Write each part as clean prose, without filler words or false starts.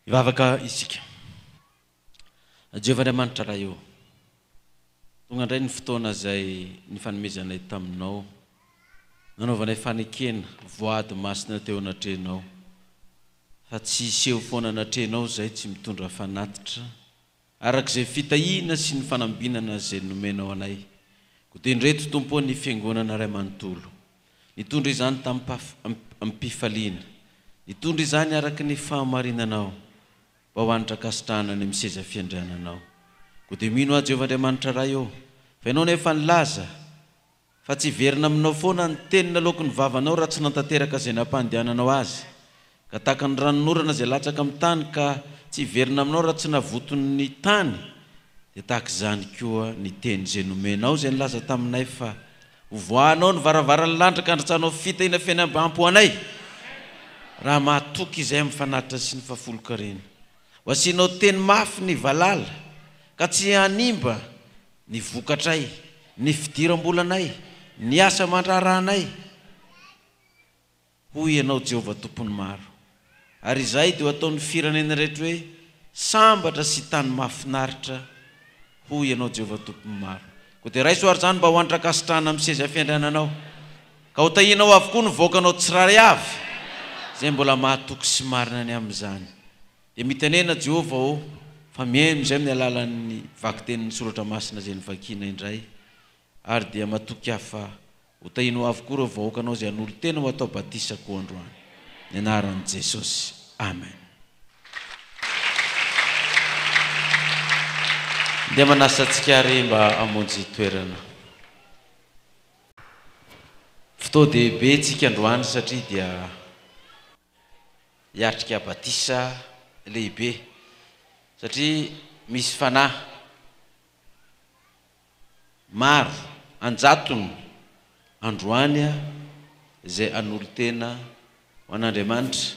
Hivavaka isika. Jehovah Andriamanitra Ray ô, tonga indray ny fotoana izay nifanomezanay taminao, nanaovanay fanekena, voady masina teo anatrehanao, fa tsy hiseho foana anatrehanao izay tsy mitondra fanatitra, araka izay fitahiana sy ny fanambinana izay nomenao anay. Koa dia indreto Tompo ô ny Fiangonana iray manontolo, nitondra izany tamim-pifaliana, nitondra izany araka ny fahamarinanao, mba ho hanitra ankasitrahana any amin'ny seza fiandriananao. Koa dia mino aho Jehovah Andriamanitra Ray ô, fa Ianao no efa nilaza, Fa tsy hiverina aminao foana ny teny naloaky ny vavanao raha tsy nantanteraka izay nampandehananao azy. Ka tahaka ny ranonorana izay latsaka amin'ny tany ka tsy hiverina aminao raha tsy navoton'ny tany, dia tahaka izany koa ny teny izay nomenao izay nilaza taminay fa hovoahanao ny varavaran'ny lanitra ka handratsahanao fitahiana feno ampo anay raha mahatoky izay amin'ny fanatitra sy ny fahafolonkarena. Ho asianao teny mafy ny valala ka tsy hanimba ny vokatray, ny fidiram-bolanay, ny asa aman-draharahanay, hoy Ianao Jehovah Tompon'ny maro. Ary izahay dia ho ataon'ny firenena rehetra hoe sambatra sy tany mahafinaritra, hoy Ianao Jehovah Tompon'ny maro. Koa dia raiso àry izany mba ho andran-kasitrahana amin'ny seza fiandriananao, ka hotahianao avokoa ny vahoakanao tsirairay avy, izay mbola mahatoky sy marina ny amin'izany. Dia mitenena Jehovah ô, fa mihaino izay amin'ny alalan'ny vakitenin'ny Soratra Masina izay novakiana indray, ary dia matoky aho fa ho tahianao avokoa ireo vahoakanao izay hanolo-tena ho atao batisa koa androany. Ny anaran'i Jesosy. Amen. Dia manasa antsika ary mba hamonjy toerana. Fotoan-dehibe tsika androany satria dia. hiatrika batisa lehibe satria misy fanahy maro an-jatony androany izay hanolo-tena ho an'Andriamanitra.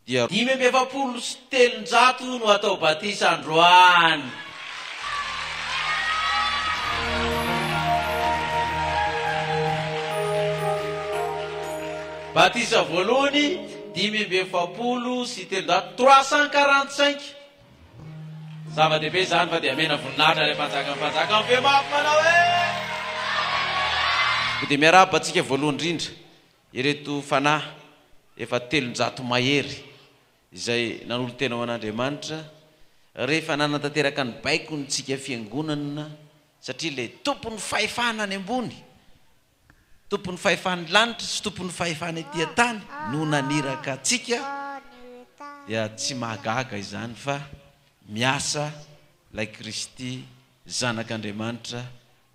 Dia. 345 no hatao batisa androany. Batisa voalohany, 345, 345. Zava-dehibe izany fa dia amena voninahitra ilay Mpanjakan'ny mpanjaka amin'ny feo mafy manao hoe. Koa dia miarahaba antsika voalohany indrindra ireto fanahy efa 300 mahery izay nanolo-tena ho an'Andriamanitra rehefa nanatanteraka ny baikony tsika fiangonana satria ilay Tompon'ny fahefana any ambony, Tompon'ny fahefan'ny lanitra sy Tompon'ny fahefana ety an-tany no naniraka antsika dia tsy mahagaga izany fa miasa ilay Kristy Zanak'Andriamanitra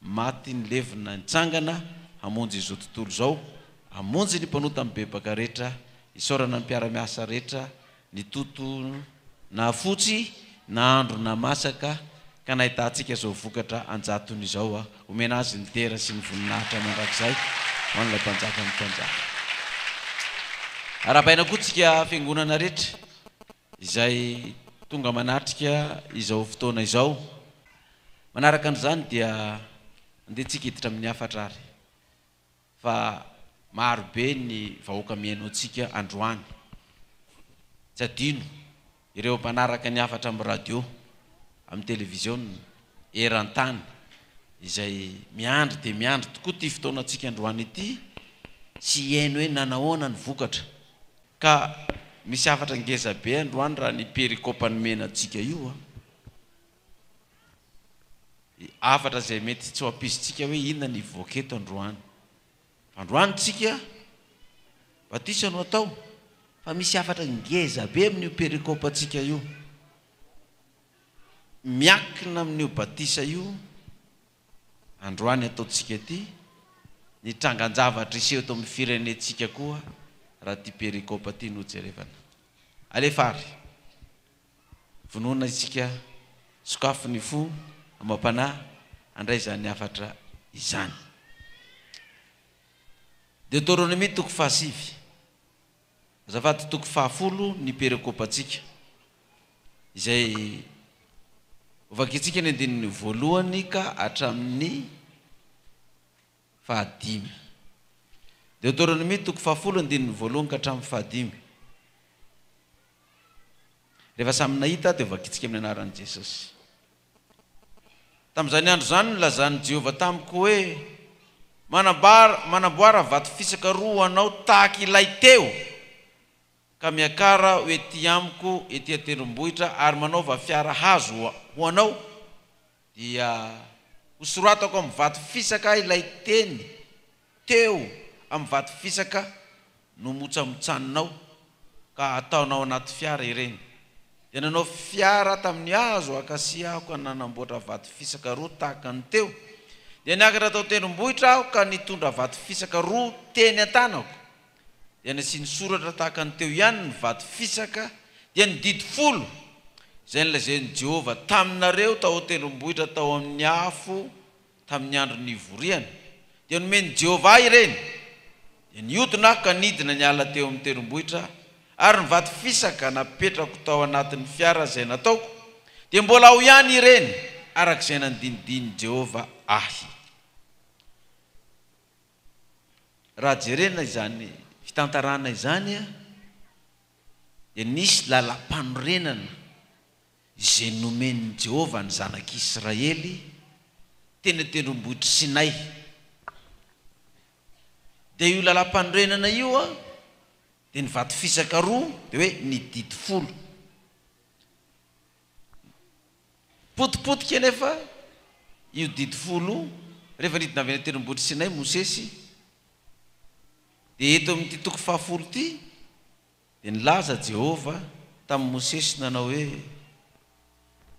maty nilevina nitsangana hamonjy izao tontolo izao, hamonjy ny mpanota mibebaka rehetra, isaorana ny mpiara-miasa rehetra nitoto na fotsy na andro na masaka ka nahitantsika izao vokatra an-jatony izao, omena azy ny dera sy ny voninahitra mandrakizay ho an'ilay Mpanjakan'ny mpanjaka. Arahabaina koa tsika fiangonana rehetra izay tonga manatrika izao fotoana izao. Manaraka an'izany dia andeha tsika hiditra amin'ny hafatra ary fa maro be ny vahoaka mihaino antsika androany. Tsy adino ireo mpanaraka ny hafatra amin'ny radio, amin'ny televiziona, eran-tany izay miandry dia miandry tokoa ity fotoanantsika androany ity sy hihaino hoe nanahoana ny vokatra. Ka misy hafatra ngeza be androany raha ny perikopa nomena antsika io an! Hafatra izay mety tsy ho ampizintsika hoe inona ny hivoaka eto androany. Fa androany tsika batisa no atao fa misy hafatra ngeza be amin'io perikopantsika io. Miankina amin'io batisa io androany ataontsika ity ny trangan-javatra hiseho eto amin'ny firenentsika koa raha ity perikopa ity no jerevana. Alefa ary. Vonona isika, sokafy ny fo amam-panahy handray izany hafatra izany. Deoteronomia toko fahasivy, azafady toko fahafolo ny perikopantsika, izay hovakintsika ny andininy voalohany ka hatramin'ny fahadimy. Deoteronomia toko fahafolo andininy voalohany ka hatramin'ny fahadimy. Rehefa samy nahita dia hovakintsika amin'ny anaran'i Jesosy. Tamin'izany andro izany no nilazan'i Jehovah tamiko hoe, Manambara, manamboara vato fisaka roa ho anao tahaka ilay teo, ka miakara ho ety amiko ety an-tendrombohitra ary manaova fiara hazo ho anao, dia hosoratako amin'ny vato fisaka ilay teny teo amin'ny vato fisaka nomotsamotsaninao ka hataonao anaty fiara ireny. Dia nanao fiara tamin'ny hazo akasia aho ka nanamboatra vato fisaka roa tahaka ny teo. Dia niakatra tao an-tendrombohitra aho ka nitondra vato fisaka roa teny an-tanako. Dia nasiany soratra tahaka ny teo ihany ny vato fisaka, dia ny didy folo, izay nolazain'i Jehovah taminareo tao an-tendrombohitra tao amin'ny afo tamin'ny andro nivoriana, dia nomen'i Jehovah ahy ireny. Dia nihodina aho ka nidina niala teo amin'ny tendrombohitra, ary ny vato fisaka napetrako tao anatin'ny fiara izay nataoko, dia mbola ao ihany ireny, araka izay nandinidinin'i Jehovah ahy. Raha jerena izany fitantarana izany, dia nisy lalàmpanorenana izay nomen'i Jehovah ny zanak'Israely teny an-tendrombohitr'i Sinay. Dia io lalàmpanorenana io dia ny vato fisaka roa, dia hoe ny didy folo. Potipotika anefa io didy folo io rehefa nidina avy any an-tendrombohitr'i Sinay Mosesy. Dia eto amin'ity toko fahafolo ity, Dia nilaza Jehovah tamin'i Mosesy nanao hoe,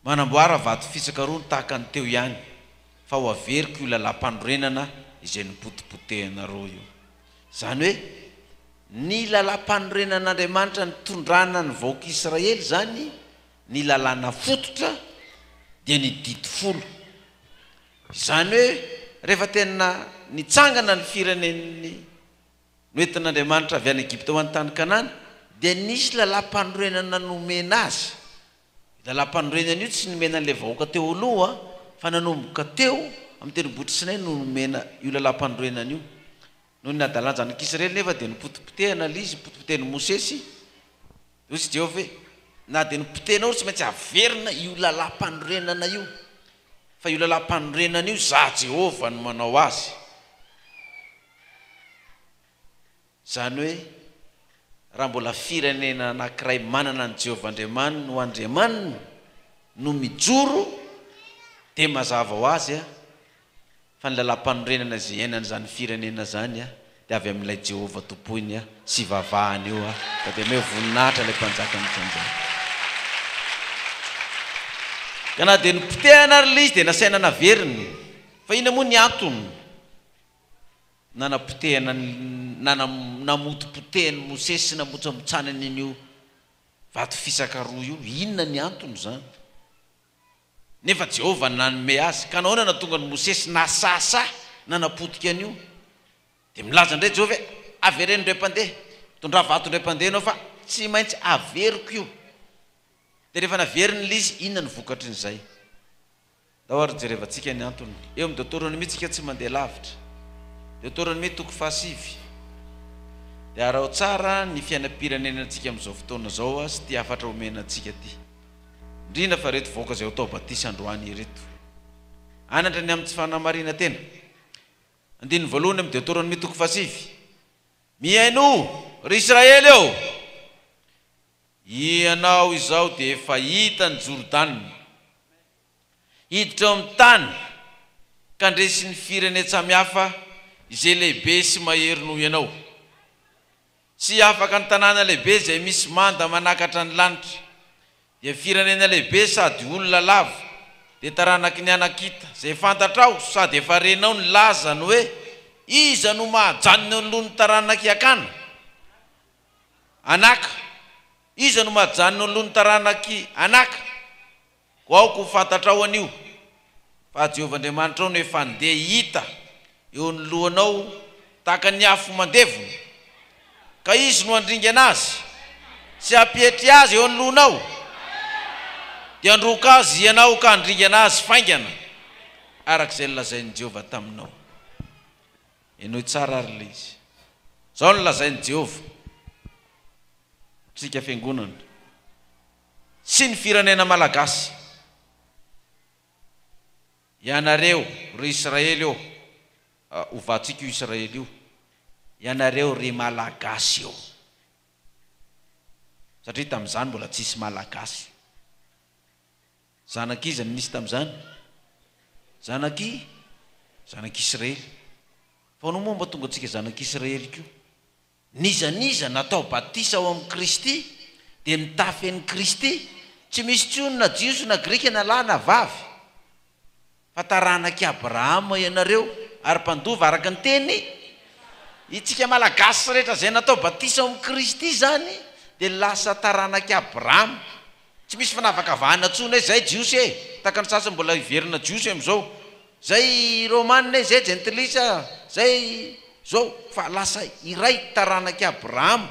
Manamboara vato fisaka roa tahaka ny teo ihany, fa ho averiko io lalàmpanorenana izay nopotipotehinareo io. Izany hoe, ny lalàmpanorenan'Andriamanitra nitondrana ny vahoaka Israely izany, ny lalàna fototra, dia ny didy folo. Izany hoe, rehefa tena nitsangana ny firenen'ny. Noentin'Andriamanitra avy any Egypta ho any tany Kanana, dia nisy lalàmpanorenana nomena azy. Io lalàmpanorenana io tsy nomena an'ilay vahoaka teo aloha, fa nanomboka teo amin'ny tendrombohitr'i Sinay no nomena io lalàmpanorenana io. Noho ny hadalan-janak'Israely nefa dia nopotipotehana ilay izy, nopotipotehin'i Mosesy. Dia hoy i Jehovah hoe, Na dia nopotehinao tsy maintsy averina io lalàmpanorenana io. Fa io lalàmpanorenana io, Izaho Jehovah no manao azy. Izany hoe, raha mbola firenena anankiray manana an'i Jehovah Andriamaniny ho Andriamaniny no mijoro, dia mazava ho azy fa ny lalàmpanorenana izay iainan'izany firenena izany dia avy amin'ilay Jehovah tompoiny sy ivavahany io, ka dia omeo voninahitra ilay Mpanjakan'ny mpanjaka. Ka na dia nopotehana ary ilay izy dia nasaina naveriny. Fa inona moa ny antony? Nanapotehana ny, nana, namotipotehan'i Mosesy sy namotsambotsanany an'io vato fisaka roa io. Inona ny antony izany? Nefa Jehovah nanome azy. Ka nahoana nahatonga an'i Mosesy nasasahy nanapotika an'io? Dia milaza indray Jehovah hoe, Avereno indray mpandeha. Mitondrà vato indray mpandeha ianao fa tsy maintsy averiko io. Dia rehefa naveriny ilay izy, inona no vokatrin'izay? Ndao ary jerevantsika ny antony. Eo amin'ny Deoteronomia tsika tsy mandeha lavitra. Deoteronomia toko fahasivy. Dia araho tsara ny fiainam-pirenenantsika amin'izao fotoana izao sy ity hafatra omena antsika ity. Indrindra fa ireto vahoaka izay ho atao batisa androany ireto. Anatra ny amin'ny tsy fanamarinan-tena. Andininy voalohany amin'ny Deoteronomia toko fahasivy. Mihainoa, ry Israely ô! Ianao izao dia efa hita ny Jordana. Hiditra ao amin'ny tany ka handresy ny firenen-tsamihafa izay lehibe sy mahery noho ianao. Tsy afaka ny tanàna lehibe izay misy manda manakatra ny lanitra, dia firenena lehibe sady olona lava, dia taranaky ny Anakita, izay fantatrao sady efa renao ny lazany hoe, Iza no mahajanona eo anoloan'ny taranak'i Akana? Anaka, iza no mahajanona eo anoloan'ny taranak'i Anaka? Koa aoka ho fantatrao anio, fa Jehovah Andriamanitrao no efa handeha hita eo anoloanao tahaka ny afo mandevona, ka Izy no handringana azy sy hampietry azy eo anoloanao, dia handroaka azy ianao ka handringana azy faingana, araka izay nolazain'i Jehovah taminao. Henoy tsara àry ilay izy. Izao no lazain'i Jehovah, Tsika fiangonana. Sy ny firenena malagasy. Ianareo, ry Israely ô, hovantsika io Israely io, ianareo ry Malagasy ô. Satria tamin'izany mbola tsisy Malagasy. Zanak'iza no nisy tamin'izany? Zanak'i? Zanak'Israely. Fa anao moa mba tonga antsika zanak'Israely koa. N'iza n'iza natao batisa ao amin'i Kristy dia mitafy an'i Kristy, tsy misy intsony na Jiosy na Grika na lahy na vavy, fa taranak'i Abrahama ianareo ary mpandova araka ny teny. Itsika Malagasy rehetra izay natao batisa ao amin'i Kristy izany dia lasa taranak'i Abrahama. Tsy misy fanavakavahana intsony hoe zay Jiosy e! Tahaka ny sasany mbola hiverina Jiosy amin'izao. Zay Romana e, zay Jentilisa, zay zao fa lasa iray taranak'i Abrahama.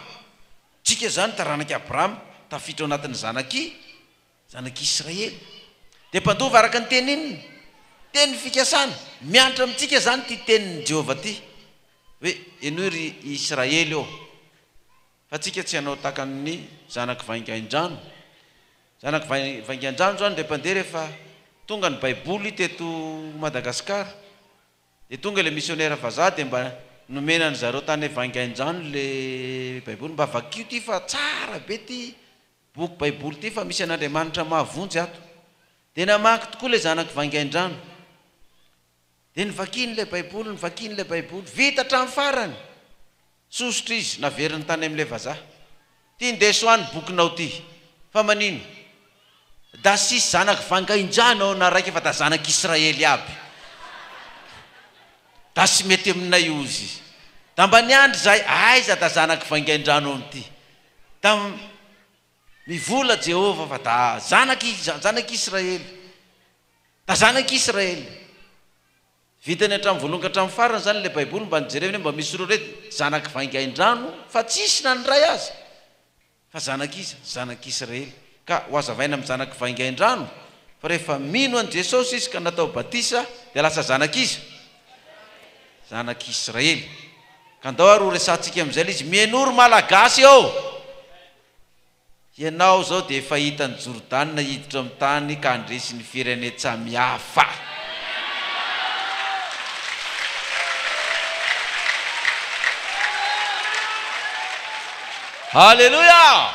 Tsika izany taranak'i Abrahama, tafiditra ao anatin'ny zanak'i zanak'Israely. Dia mpandova araka ny teny inona? Teny fikasana. Miantra amintsika izany ity tenin'i Jehovah ity hoe, Henoy ry Israely ô! Fa tsika tsy hanao tahaka ny zanak'i Vaingaindrano. Zanak'i Vaingaindrano zany ndray mpandeha rehefa tonga ny baiboly teto Madagascar dia tonga le missionnaire vazaha dia mba nomena an-dry zareo tany Vaingaindrano le baiboly mba vakio ty fa tsara be ty boky baiboly ty fa misy an'Andriamanitra mahavonjy ato. Dia namaky tokoa le zanak'i Vaingaindrano. Dia novakiany ilay Baiboly, novakiany ilay Baiboly. Vita hatramin'ny farany! Sosotra izy, naveriny tany amin'ilay vazaha. Ty ndeso ahy ny bokinao ty. Fa manino? Da sisy zanak'i Vangainjano ao na raika fa da zanak'Israely aby. Da sy mety aminay ozy izy. Da mba niandry zahay, aiza da zanak'i Vangaindrano amin'ity. Da mivola Jehovah fa da zanak'i, zanak'Israely. Da zanak' Israely. Vitany hatramin'ny voalohany ka hatramin'ny farany izany ilay Baiboly mba nijerevany hoe mba misy roa ireto zanak'i Vaingaindrano fa tsisy na ny iray aza. Fa zanak'iza? Zanak'Israely. Ka ho hazavaina amin'ny zanak'i Vaingaindrano fa rehefa mino an'i Jesosy izy ka natao batisa dia lasa zanak'iza? Zanak'Israely. Ka ndao ary ho resahantsika amin'izay ilay izy. Mihainoa ry Malagasy ô! Ianao izao dia efa hita an'i Jordana hiditra amin'ny tany ka handresy ny firenen-tsamihafa. Haleloia!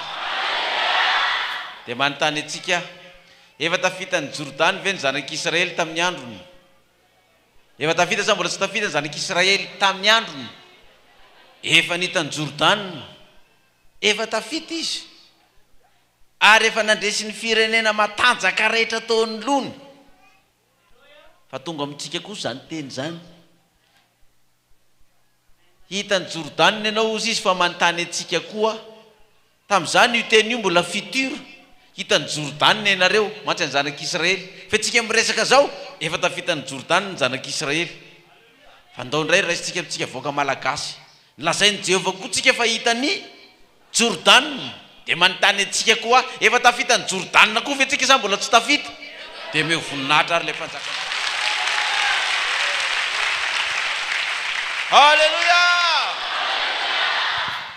Dia manontany antsika, efa tafita an'i Jordany ve ny zanak'Israely tamin'ny androny? Efa tafita sa mbola tsy tafita ny zanak'Israely tamin'ny androny? Efa nita an'i Jordana. Efa tafita izy ary efa nandresy ny firenena matanjaka rehetra teo anoloany. Fa tonga amintsika kosa izany teny izany. Hitan'i Jordana ianao hozy izy fa manontany antsika koa. Tamin'izany io teny io mbola futur. Hitan'i Jordana ianareo, mantsy ny zanak'Israely. Fa isika miresaka izao, efa tafitan'i Jordana ny zanak'Israely. Fa ndao indray raisintsika amintsika vahoaka malagasy. Lazain'i Jehovah koa tsika fa hitan'i Jordana. Dia manontany antsika koa, efa tafita an'i Jordana koa ve tsika sa mbola tsy tafita? Dia omeo voninahitra ary ilay mpanjaka. Haleloia!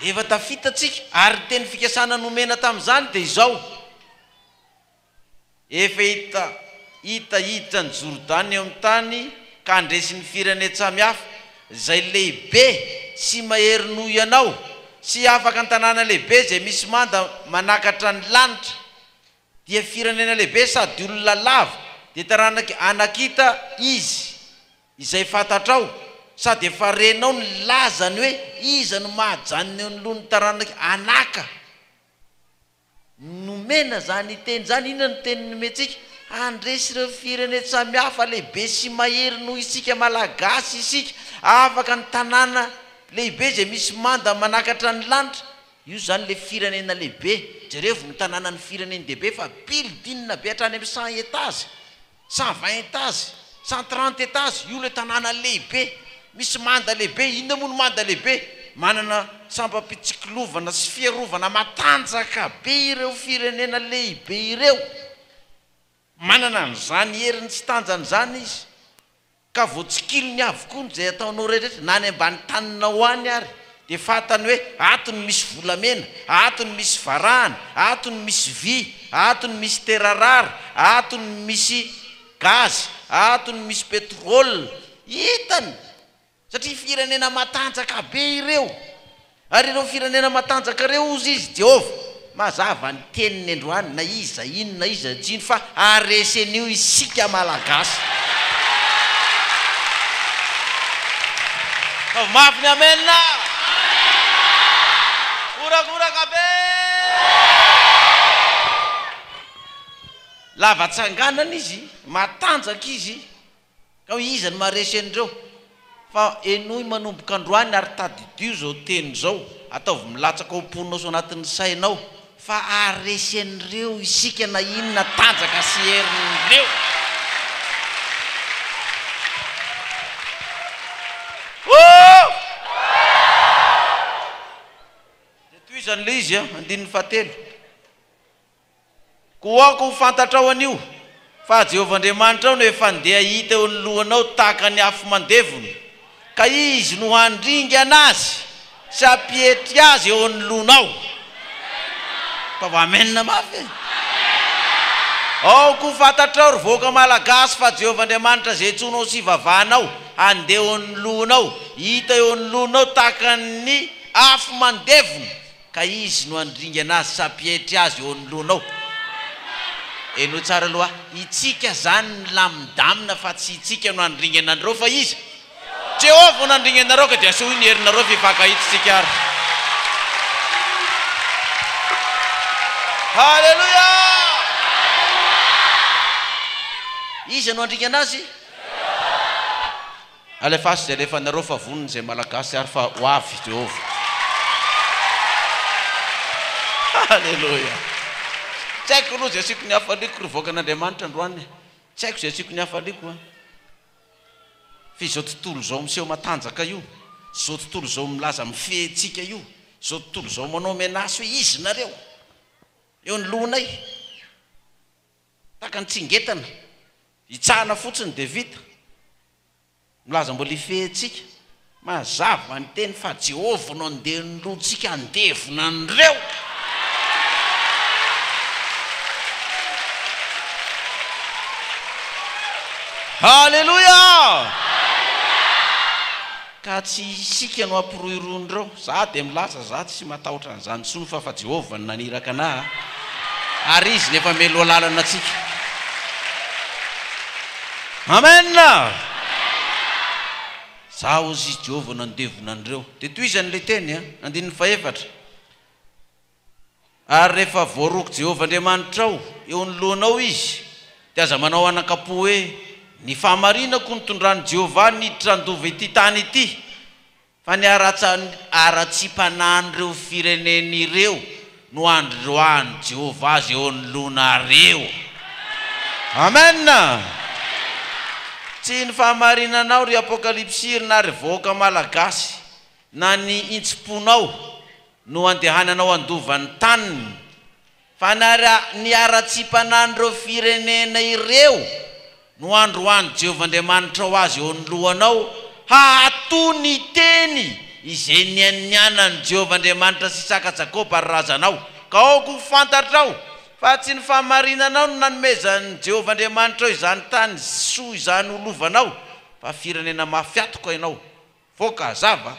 Efa tafita tsika, ary ny teny fikasana nomena tamin'izany dia izao. Efa hita hita hiditra an'i Jordana eo amin'ny tany ka handresy ny firenen-tsamy hafa, izay lehibe sy mahery noho ianao, sy afaka an-tanàna lehibe izay misy manda manakatra ny lanitra, dia firenena lehibe sady olona lava, dia taranak'i Anakita izy, izay fantatrao, sady efa renao ny lazany hoe iza no mahajanona eo anoloan'ny taranak'i Anaka. Nomena izany teny izany, inona no teny nomentsika? Handresy ireo firenen samihafa lehibe sy mahery noho isika Malagasy isika, afaka ny tanàna lehibe izay misy manda manakatra ny lanitra, io izany ilay firenena lehibe, jerevo ny tanànan'ny firenen-dehibe fa building be hatrany amin'ny 100 étages. 120 étages, 130 étages, io ilay tanàna lehibe, misy manda lehibe, inona moa ny manda lehibe? Manana sampam-pitsikilovana sy fiarovana matanjaka be ireo firenena lehibe ireo, manana an'izany heriny sy tanjany izany izy, ka voatsikilony avokoa izay ataonao rehetra, na any ambany taninao any ary. Dia fantany hoe ato no misy volamena, ato no misy varahana, ato no misy vy, ato no misy terre rare, ato no misy gaz, ato no misy pétrole. Hitany! Satria firenena matanjaka be ireo. Ary ireo firenena matanjaka ireo, hozy izy, Jehovah, mazava ny teniny androany, na iza ino na iza tsy ino, fa haharesy an'io isika Malagasy. Ataovy mafy ny Amen! Horakoraka be! Lava tsanganana izy, matanjaka izy. Ka hoe iza no maharesy an'ireo? Fa henoy manomboka androany ary tadidio izao teny izao, ataovy milatsaka ao am-ponao sy ao anatin'ny sainao, fa haharesy an'ireo isika na inona tanjaka sy herin'ireo. Ooh! Dia tohizany ilay izy an, andininy fahatelo. Koa aoka ho fantatrao anio, fa Jehovah Andriamanitrao no efa ndeha hita eo anoloanao tahaka ny afo mandevona, ka Izy no handringana azy sy hampietry azy eo anoloanao. Ataovy amen mafy e! Aoka ho fantatrao, ry vahoaka malagasy, fa Jehovah Andriamanitra izay antsoinao sy ivavahanao, handeha eo anoloanao, hita eo anoloanao tahaka ny afo mandevona. Ka izy no handringana azy sy hampietry azy eo anoloanao. Henoy tsara aloha, itsika zany milamindamina fa tsy itsika no handringana an'ireo fa iza? Jehovah no handringana anareo ka dia asehoy ny herinareo fa hifankahita isika ary. Haleloia! Iza no handringana azy? Alefaso izay alefanareo fa vonona izay Malagasy ary fa ho avy Jehovah. Haleloia. Tsy haiko aloha izay asiako ny hafaliako ry vahoakan'Andriamanitra androany e. Tsy haiko izay asiako ny hafaliako an. Fa izao tontolo izao miseho matanjaka io, izao tontolo izao milaza mifehy antsika io, izao tontolo izao manao menace hoe izy nareo eo ny lohanay. Tahaka ny tsingetana, hitsahana fotsiny dia vita. Milaza mbola hifehy antsika. Mazava ny teny fa Jehovah no andehan'olontsika handevona an'ireo. Haleloia! Ka tsy isika no ampirohirohin'ireo. Za dia milaza za tsy matahotra an'izany intsony fa fa Jehovah no naniraka anah ary Izy no efa mialoha lalana antsika. Amen! Za hozy izy Jehovah no handevona an'ireo. Dia tohizany ilay teny an, andininy fahefatra. Ary rehefa voaroak'i Jehovah Andriamanitrao eo anoloanao izy, dia aza manao anakam-po hoe, Ny fahamarinako no nitondran'i Jehovah ahy niditra handova ity tany ity, fa ny haratsiam-panahin'ireo firenena ireo no handroahan'i Jehovah azy eo anoloanareo. Amen! Tsy ny fahamarinanao, ry Apokalypsy, na ry vahoaka malagasy, na ny intsim-ponao, no andehananao handova ny taniny, fa na ny haratsiam-panahin'ireo firenena ireo no handroahan'i Jehovah Andriamanitrao azy eo anoloanao, hahato ny teny izay nianianan'i Jehovah Andriamanitra sy Isaka Jakoba ary razanao. Ka aoka ho fantatrao fa tsy ny fahamarinanao no nanomezan'i Jehovah Andriamanitrao izany tany soa izany ho lovanao, fa firenena mafy hatoka ianao. Voaka hazava.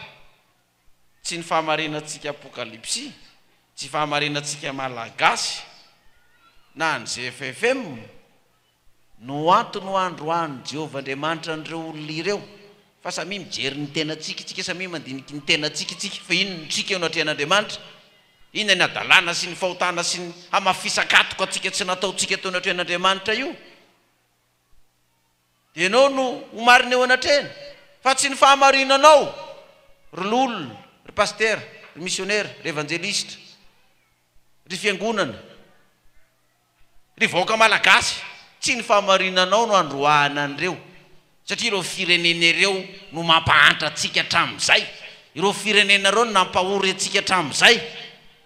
Tsy ny fahamarinantsika apokalypsy, tsy fahamarinantsika malagasy na ny GFFM no antony ho androahan'i Jehovah Andriamanitra an'ireo olona ireo, fa samia mijery ny tenantsika isika, samia mandiniky ny tenantsika isika, fa inona no tsika eo anatrehan'Andriamanitra? Inona ny hadalana sy ny fahotana sy ny hamafisan-katoka antsika tsy nataontsika teo anatrehan'Andriamanitra io? Dia ianao no ho marina eo anatrehany, fa tsy ny fahamarinanao, ry loholona, ry pasitera, ry misionera, ry evanjelisitra, ry fiangonana, ry vahoaka malagasy, tsy ny fahamarinanao no androahana an'ireo, satria ireo firenena ireo no mampahantra antsika hatramin'izay, ireo firenena ireo no nampahory antsika hatramin'izay.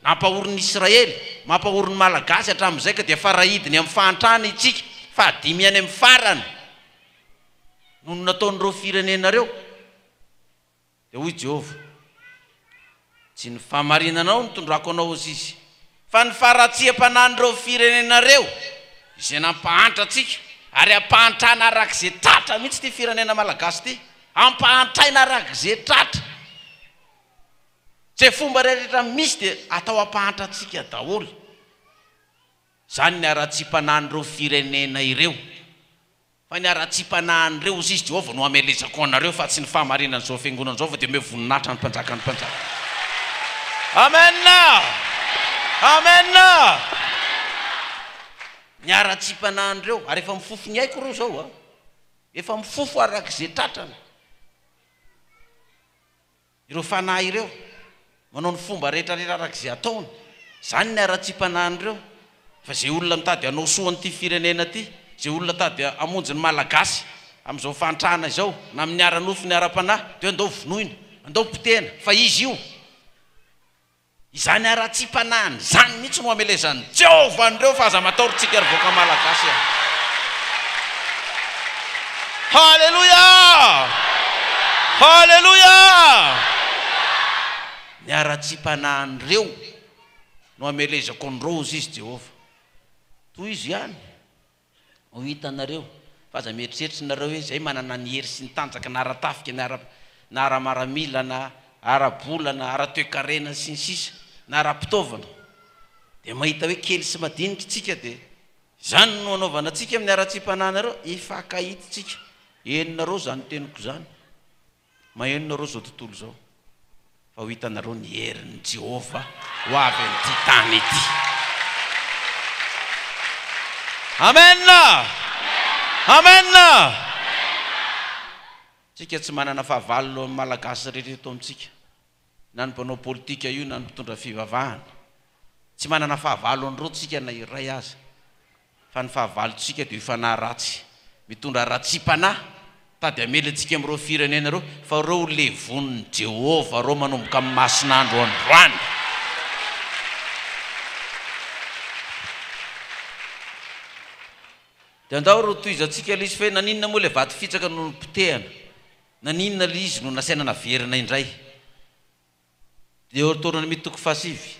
Nampahory ny Israely, mampahory ny Malagasy hatramin'izay ka dia farahidiny amin'ny fahantrana itsika, fahadimy ihany amin'ny farany noho ny nataon'ireo firenena ireo. Dia hoy Jehovah. Tsy ny fahamarinanao no tondrako anao, hozy izy, fa ny faharatsiam-panahin'ireo firenena ireo, izay nampahantra antsika, ary ampahantrana araka izay tratra mihitsy ity firenena malagasy ity, ampahantraina araka izay tratra. Izay fomba rehetra misy dia atao hampahantra antsika daholo. Izany ny haratsiam-panahin'ireo firenena ireo. Fa ny haratsiam-panahin'ireo, hozy izy, Jehovah no hamelezako anareo, fa tsy ny fahamarinan'izao fiangonana izao, fa dia omeo voninahitra ny Mpanjakan'ny mpanjaka. Amen! Amen! Ny haratsiam-panahin'ireo, ary efa mifofo ny aiko ireo izao a! Efa mifofo araka izay tratrany. Ireo fanahy ireo, manao ny fomba rehetra rehetra araka izay ataony. Izany ny haratsiam-panahin'ireo. Fa izay olona mitady hanao soa an'ity firenena ity, izay olona mitady hamonjy ny Malagasy amin'izao fahantrana izao, na amin'ny ara-nofo ny ara-panahy, dia hoe andao vonoina, andao potehina, fa izy io. Izany haratsiam-panahiny izany mihitsy no hamelezan'i Jehovah an'ireo fa aza matahotra tsika ry vahoaka Malagasy a! Haleloia! Haleloia! Ny haratsiam-panahin'ireo no hamelezako an'ireo hozy izy Jehovah. Tohizo ihany. Ho hitanareo fa aza mieritreritra nareo hoe zay manana ny hery sy ny tanjaka na ara-tafika na ara na ara-maramila na ara-bola na ara-toekarena sy ny sisa na ara-pitaovana dia mahita hoe kely sy madinika tsika dia izany no anaovana antsika amin'ny haratsiam-panahinareo hifankahita tsika henonareo izany teniko izany. Maheno nareo izao tontolo izao fa ho hitanareo ny herin'i Jehovah ho avy amin'ity tany ity. Amen! Amen! Tsika tsy manana fahavalo amin'ny Malagasy rehetra eto amintsika, na ny mpanao politika io na ny mpitondra fivavahana. Tsy manana fahavalo an'ireo tsika na iray aza. Fa ny fahavalontsika dia io fanahy ratsy mitondra haratsiam-panahy tady hamely antsika amin'ireo firenena ireo, fa ireo ho levonin'i Jehovah ireo manomboka amin'ny masin'andro androany. Dia andao ry hotohizantsika ilay izy fa hoe naninona moa ilay vato fitsaka no nopotehana? Naninona ilay izy no nasaina naverina indray? Deoteronomia toko fahasivy.